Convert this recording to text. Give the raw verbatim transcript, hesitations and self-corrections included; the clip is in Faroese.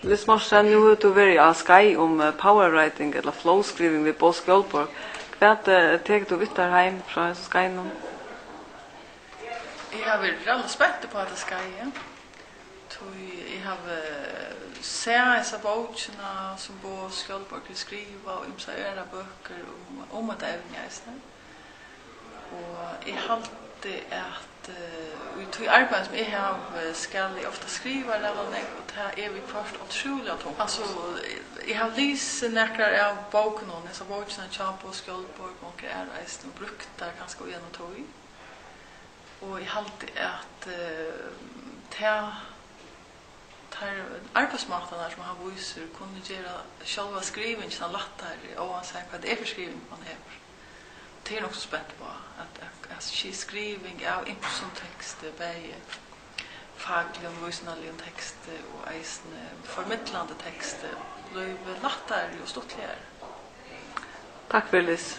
Lis Morsen, nú hevur tú verið á skeið um, eh, power writing ella flowskriving við Bo Skjoldborg. Hvat, eh, tekur tú við tær heim frá hesum skeiðinum? Eg havi verið ræðuliga spent upp á hetta skeiðið, tí eg havi sæð hesa bókina, sum Bo Skjoldborg hevur skrivað, og ymsar aðrar bøkur um, um hetta evni eisini. Og eg haldi, at, eh, í tí arbeiði, sum eg havi, skal eg ofta skriva ræðuliga nógv, og tað er viðhvørt ótrúliga tungt. Altso, eg havi lisið nakrar av bókunum, hesa bókina hjá Bo Skjoldborg og onkrar aðrar eisini, og brúkt tær kanska í eina tíð. Og eg haldi, at, eh, tað, teir arbeiðsmátarnar, sum hann vísir, kunnu gera sjálva skrivingina lættari, óansæð hvat tað er fyri skriving, man hevur. Tað er nokk so spent upp á, at, at, at ski-, skriving av ymsum teksti, bæði fakligum, vísindaligum teksti og eisini formidlandi teksti, blívur lættari og stuttligari. Takk fyri, Lis.